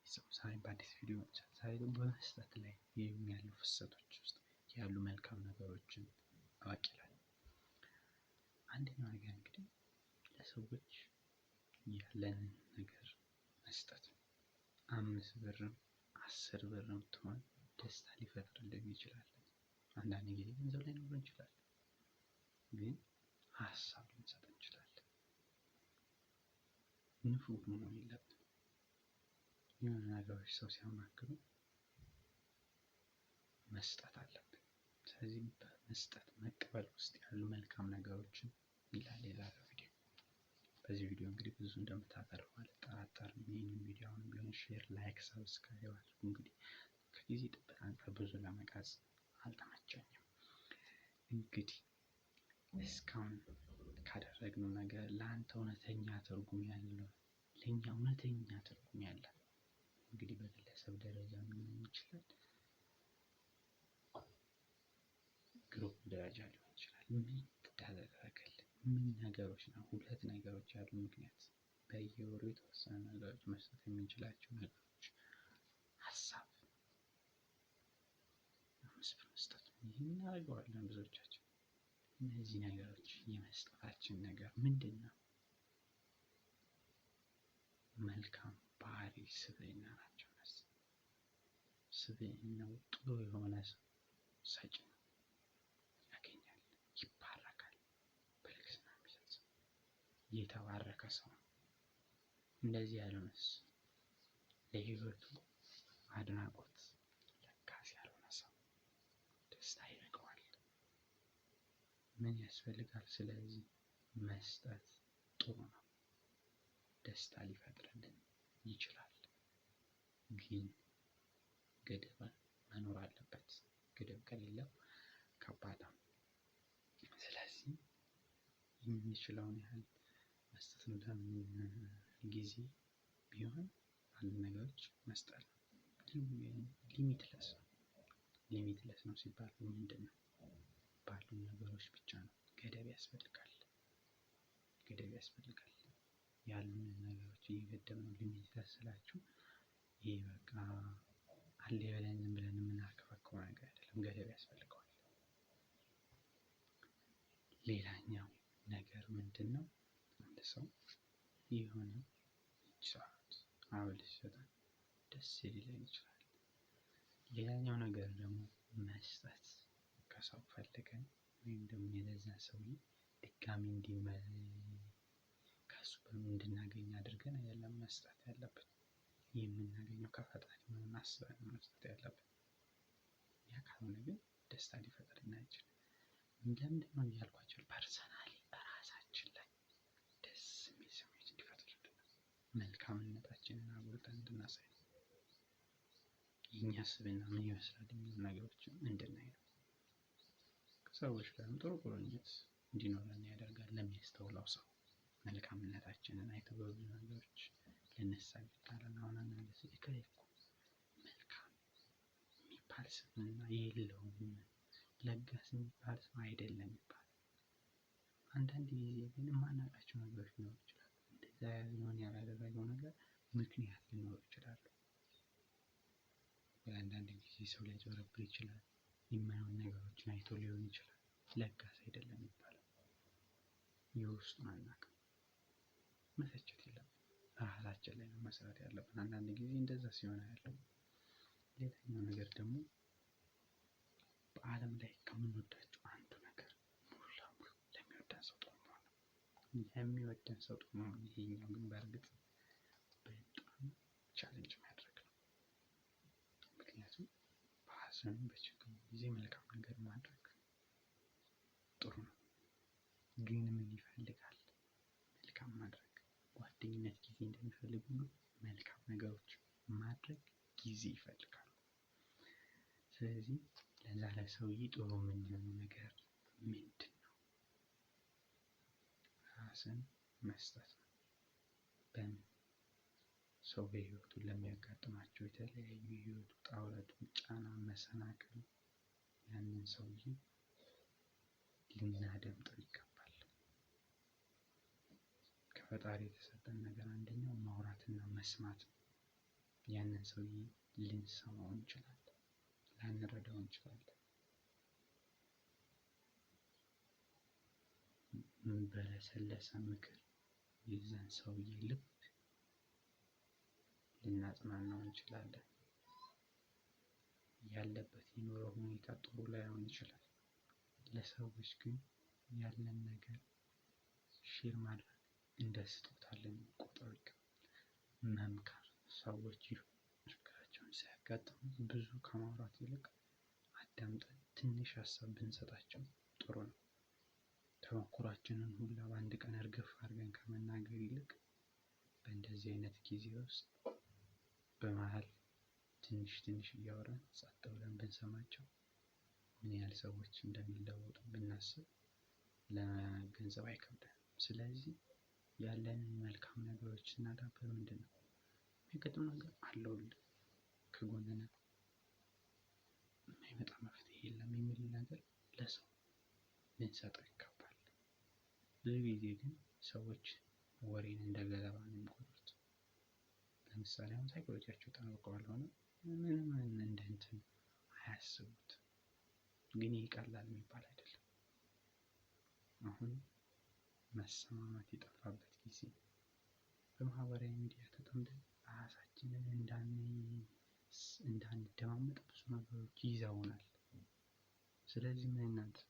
ቤተሰብ ዛሬ በአዲስ ቪዲዮ መጥቻለሁ። ዛሬ ደግሞ በመስጠት ላይ ያሉ ፍሰቶች ውስጥ ያሉ መልካም ነገሮችን እወቅ ይላል። አንደኛው ነገር እንግዲህ ለሰዎች ያለንን ነገር መስጠት ነው። 5 ብርም 10 ብርም ትሆን ደስታ ሊፈጥርልን ይችላል። አንዳንድ ጊዜ ገንዘብ ላይኖረን ይችላል፣ ግን ሀሳብ ልንሰጥ እንችላለን። ንፉግ መሆን የለብንም። የሆነ ነገሮች ሰው ሲያማክሩ መስጠት አለብን። ስለዚህ በመስጠት መቀበል ውስጥ ያሉ መልካም ነገሮችን ይላል የዛሬው ቪዲዮ። በዚህ ቪዲዮ እንግዲህ ብዙ እንደምታተርፉ አልጠራጠርም። ይህንን ቪዲዮ አሁንም ቢሆን share፣ like፣ subscribe አድርጉ። እንግዲህ ከጊዜ ጥበት አንጻር ብዙ ለመቅረጽ አልተመቸኝም። እንግዲህ እስካሁን ካደረግነው ነገር ለአንተ እውነተኛ ትርጉም ያለው፣ ለእኛ እውነተኛ ትርጉም ያለው እንግዲህ በግለሰብ ደረጃ ሊሆን ይችላል፣ group ደረጃ ሊሆን ይችላል። ምን ተደረገልን? ምን ነገሮች ነው? ሁለት ነገሮች ያሉ ምክንያት በየወሩ የተወሰኑ ነገሮች መስጠት የምንችላቸው ነገሮች ሀሳብ 5 ብር መስጠት ይህን እናደርገዋለን ብዙዎቻችን። እነዚህ ነገሮች የመስጠታችን ነገር ምንድን ነው? መልካም ባህሪ ስብዕና ናቸው። እነዚህ ስብዕናው ጥሩ የሆነ ሰው ሰጪ ነው፣ ያገኛል፣ ይባረካል። በልግስና የሚሰጥ ሰው የተባረከ ሰው ነው። እንደዚህ ያልሆነስ ለህይወቱ አድናቆት ለጋስ ያልሆነ ሰው ደስታ ይርቀዋል። ምን ያስፈልጋል? ስለዚህ መስጠት ጥሩ ነው። ደስታ ሊፈጥርልን ይችላል። ግን ገደብ መኖር አለበት። ገደብ ከሌለው ከባድ ነው። ስለዚህ የምንችለውን ያህል መስጠት ነው። ለምን ጊዜ ቢሆን አንድ ነገሮች መስጠት ነው። Limitless ነው። Limitless ነው ሲባል ምንድን ነው? ባሉ ነገሮች ብቻ ነው። ገደብ ያስፈልጋል። ገደብ ያስፈልጋል። ያሉንን ነገሮች እየገደብን ነው። Limitless ስላችሁ ይሄ በቃ አለ ብለን ዝም ብለን የምናርከፈክፈው ነገር አይደለም። ገደብ ያስፈልገዋል። ሌላኛው ነገር ምንድን ነው? አንድ ሰው የሆነ ሰዓት አበል ሲሰጠን ደስ ሊለን ይችላል። ሌላኛው ነገር ደግሞ መስጠት ከሰው ፈልገን ወይም ደግሞ የለዛ ሰውዬ ድጋሚ ከሱ እንድናገኝ አድርገን አይደለም መስጠት ያለብን። የምናገኘው ከፈጣሪ መሆኑን አስበን ነው መስጠት ያለብን። ያ ካልሆነ ግን ደስታ ሊፈጥርልን አይችልም። ለምንድን ነው እያልኳቸው personally ራሳችን ላይ ደስ የሚል ስሜት እንዲፈጥርልን መልካምነታችንን አጉልተን እንድናሳይ ነው። የእኛ ስብዕና ምን ይመስላል የሚሉ ነገሮችን እንድናይ ነው። ከሰዎች ጋርም ጥሩ ቁርኝት እንዲኖረን ያደርጋል። ለሚያስተውለው ሰው መልካምነታችንን አይቶ በብዙ ነገሮች ልንሳብ ይቻላል። አሁን አንዳንድ ሰው እከሌ እኮ መልካም የሚባል ስብዕና የለውም፣ ለጋስ የሚባል ሰው አይደለም ይባላል። አንዳንድ ጊዜ ግን የማናውቃቸው ነገሮች ሊኖሩ ይችላሉ። እንደዛ ሊሆን ያላደረገው ነገር ምክንያት ሊኖሩ ይችላሉ። አንዳንድ ጊዜ ሰው ሊያጭበረብር ይችላል። የማይሆን ነገሮችን አይቶ ሊሆን ይችላል። ለጋስ አይደለም ይባላል። የውስጡን አናውቅም። መተቸት የለብንም። ራሳችን ላይ ነው መስራት ያለብን። አንዳንድ ጊዜ እንደዛ ሲሆን ያለው። ሌላኛው ነገር ደግሞ በዓለም ላይ ከምንወዳቸው አንዱ ነገር ሙሉ ለሙሉ ለሚወደን ሰው ጥሩ መሆን ነው። ለሚወደን ሰው ጥሩ መሆን። ይሄኛው ግን በእርግጥ በጣም challenge የሚያደርግ ነው። ምክንያቱም በሀዘኑ በችግሩ ጊዜ መልካም ነገር ማድረግ ጥሩ ነው። ግን ምን ይፈልጋል? መልካም ማድረግ ጓደኝነት ጊዜ እንደሚፈልግ ሁሉ መልካም ነገሮች ማድረግ ጊዜ ይፈልጋሉ። ስለዚህ ለዛ ለሰውዬ ጥሩ የምንሆነው ነገር ምንድን ነው? ራስን መስጠት ነው። በምን ሰው በህይወቱ ለሚያጋጥማቸው የተለያዩ የህይወት ውጣ ውረድ፣ ጫና፣ መሰናክል ያንን ሰውዬ ልናደምጠው ይገባል። ከፈጣሪ የተሰጠን ነገር አንደኛው ማውራትና መስማት ነው። ያንን ሰውዬ ልንሰማው እንችላለን፣ ላንረዳው እንችላለን። በለሰለሰ ምክር የዛን ሰውዬ ልብ ልናጽናናው እንችላለን። ያለበት የኑሮ ሁኔታ ጥሩ ላይሆን ይችላል። ለሰዎች ግን ያለን ነገር share ማድረግ እንደ ስጦታ ልንቆጥረው ይገባል። መምከር፣ ሰዎች ችግራቸውን ሲያጋጥሙ ብዙ ከማውራት ይልቅ አዳምጠን ትንሽ ሀሳብ ብንሰጣቸው ጥሩ ነው። ተሞክሯችንን ሁላ በአንድ ቀን እርግፍ አድርገን ከመናገር ይልቅ በእንደዚህ አይነት ጊዜ ውስጥ በመሀል ትንሽ ትንሽ እያወራን ጸጥ ብለን ብንሰማቸው ምን ያህል ሰዎች እንደሚለወጡ ብናስብ ለመገንዘብ አይከብደንም። ስለዚህ ያለንን መልካም ነገሮች ስናዳብር ምንድን ነው የሚያጋጥም ነገር አለውልህ፣ ከጎንህ ነን፣ የማይመጣ መፍትሄ የለም የሚል ነገር ለሰው ልንሰጠው ይገባል። ብዙ ጊዜ ግን ሰዎች ወሬን እንደ ገለባ ነው የሚቆጥሩት። ለምሳሌ አሁን ሳይኮሎጂያቸው ጠንቅቆ ባልሆነ ምንም እንደ እንትን አያስቡት። ግን ይህ ቀላል የሚባል አይደለም። አሁን መሰማማት የጠፋበት ጊዜ፣ በማህበራዊ ሚዲያ ተጠምደን ራሳችንን እንዳንደማመጥ ብዙ ነገሮች ይዘውናል። ስለዚህ ምን እናድርግ?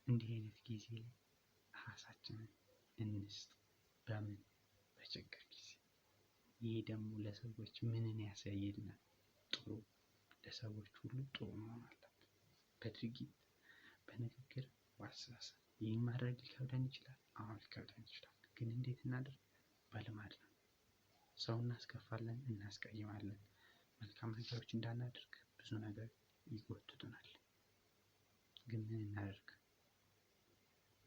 እንዲህ አይነት ጊዜ ላይ ራሳችንን እንስጥ። በምን? በችግር ጊዜ። ይህ ደግሞ ለሰዎች ምንን ያሳይልናል? ጥሩ፣ ለሰዎች ሁሉ ጥሩ መሆን አለብን። በድርጊት፣ በንግግር፣ በአስተሳሰብ። ይህን ማድረግ ሊከብደን ይችላል። አዎ ሊከብደን ይችላል። ግን እንዴት እናድርግ? በልማድ ነው። ሰው እናስከፋለን፣ እናስቀይማለን። መልካም ነገሮች እንዳናደርግ ብዙ ነገር ይጎትቱናል። ግን ምን እናደርግ?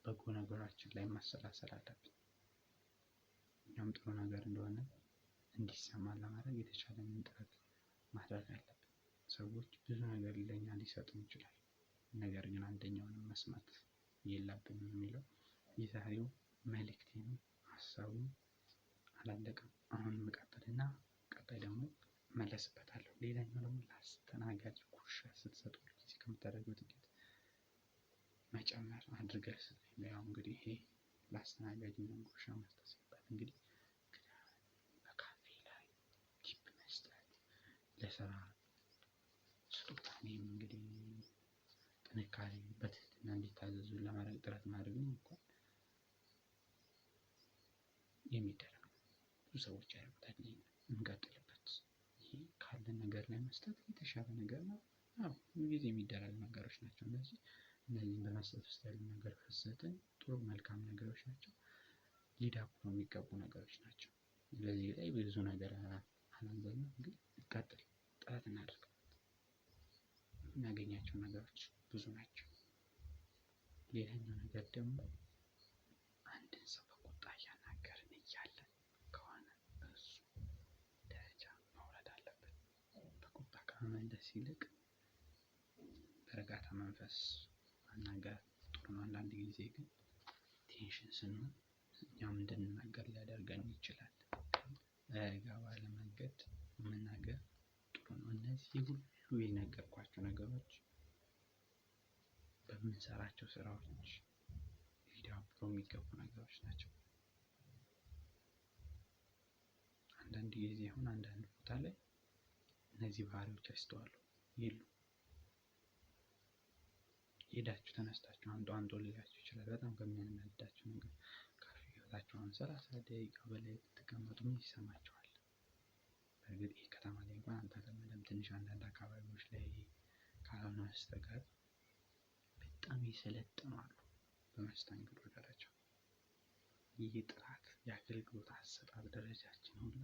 በጎ ነገራችን ላይ ማሰላሰል አለብን። እኛም ጥሩ ነገር እንደሆነ እንዲሰማ ለማድረግ የተቻለንን ጥረት ማድረግ አለብን። ሰዎች ብዙ ነገር ለኛ ሊሰጡን ይችላል። ነገር ግን አንደኛውንም መስማት የለብንም የሚለው የዛሬው መልእክቴ ነው። ሀሳቡን አላለቀም። አሁንም እቀጥልና ቀጣይ ደግሞ እመለስበታለሁ። ሌላኛው ደግሞ ለአስተናጋጅ ጉርሻ ስትሰጡ ጊዜ ከምታደርገው ጥቂት መጨመር አድርገህ ስጠኝ። ያው እንግዲህ ይሄ ለአስተናጋጅ የሚሆን ጉርሻ መስጠት ሲባል እንግዲህ በካፌ ላይ tip መስጠት፣ ለስራ ስጦታ፣ እኔም እንግዲህ ጥንካሬ በትህትና እንዲታዘዙ ለማድረግ ጥረት ማድረግ ነው እንኳን የሚደረግ ነው። ብዙ ሰዎች ያደርጉታል። ይሄን እንቀጥልበት። ይሄ ካለን ነገር ላይ መስጠት የተሻለ ነገር ነው። አዎ ብዙ ጊዜ የሚደረጉ ነገሮች ናቸው እነዚህ። እነዚህን በመስጠት ውስጥ ያሉ ነገር ፍሰትን ጥሩ መልካም ነገሮች ናቸው። ሊዳብሩ የሚገቡ ነገሮች ናቸው። ስለዚህ ላይ ብዙ ነገር አላንዛዛም፣ ግን እንቀጥል፣ ጥረት እናድርግ። የምናገኛቸው ነገሮች ብዙ ናቸው። ሌላኛው ነገር ደግሞ አንድን ሰው በቁጣ እያናገርን እያለ ከሆነ እሱ ደረጃ መውረድ አለብን። በቁጣ ከመመለስ ይልቅ በእርጋታ መንፈስ ማናገር ጥሩ ነው። አንዳንድ ጊዜ ግን tension ስንሆን እኛም እንድንናገር ሊያደርገን ይችላል። ረጋ ባለ መንገድ መናገር ጥሩ ነው። እነዚህ ሁሉ የነገርኳቸው ነገሮች በምንሰራቸው ስራዎች ሊዳብሩ የሚገቡ ነገሮች ናቸው። አንዳንድ ጊዜ አሁን አንዳንድ ቦታ ላይ እነዚህ ባህሪዎች አይስተዋሉ የሉም። ሄዳችሁ ተነስታችሁ አንዱ አንዱ ሊላችሁ ይችላል። በጣም ከሚያናድዳችሁ ነገር ካፌ ገብታችሁ አሁን 30 ደቂቃ በላይ ብትቀመጡ ምን ይሰማችኋል? በእርግጥ ይህ ከተማ ላይ እንኳን አልተለመደም። ትንሽ አንዳንድ አካባቢዎች ላይ ካልሆነ በስተቀር በጣም የሰለጠኑ አሉ በመስተንግዶ ደረጃ። ይህ ጥራት የአገልግሎት አሰጣጥ ደረጃችን ሁላ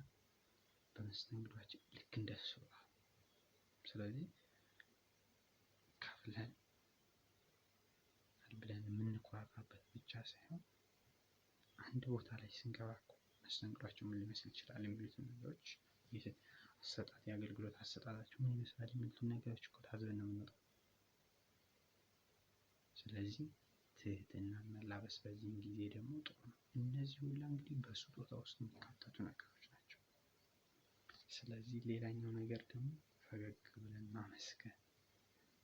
በመስተንግዷችን ልክ እንደሱ። ስለዚህ ከፍለን ብለን የምንኮራራበት ብቻ ሳይሆን አንድ ቦታ ላይ ስንገባ እኮ መስተንግዷቸው ምን ሊመስል ይችላል የሚሉትን ነገሮች፣ አሰጣጥ የአገልግሎት አሰጣጣቸው ምን ይመስላል የሚሉትን ነገሮች እኮ ታዝበን ነው የምንወጣው። ስለዚህ ትህትና መላበስ በዚህም ጊዜ ደግሞ ጥሩ ነው። እነዚህ ሁላ እንግዲህ በስጦታ ውስጥ የሚካተቱ ነገሮች ናቸው። ስለዚህ ሌላኛው ነገር ደግሞ ፈገግ ብለን ማመስገን፣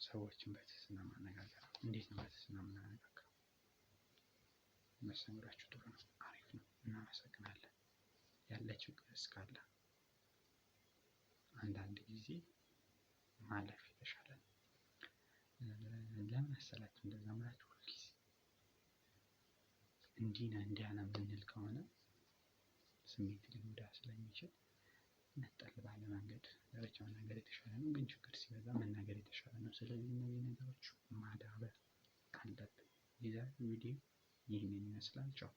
ሰዎችን በትህትና ማነጋገር። እንዴት ነው በትህትና የምናነጋግረው? መስተንግዷችሁ ጥሩ ነው፣ አሪፍ ነው፣ እናመሰግናለን። ያለ ችግር እስካለ አንዳንድ ጊዜ ማለፍ የተሻለ ነው። ለምን መሰላችሁ እንደዛ ምላችሁ? ሁልጊዜ እንዲህ ነህ እንዲያ ነህ የምንል ከሆነ ስሜት ሊጎዳ ስለሚችል ነጠል ባለ መንገድ ለብቻ መናገር የተሻለ ነው። ግን ችግር ሲበዛ መናገር የተሻለ ነው። ስለዚህ እነዚህ ነገሮች ማዳበር አለብን። የዛሬው ቪዲዮ ይህንን ይመስላል። ቻው።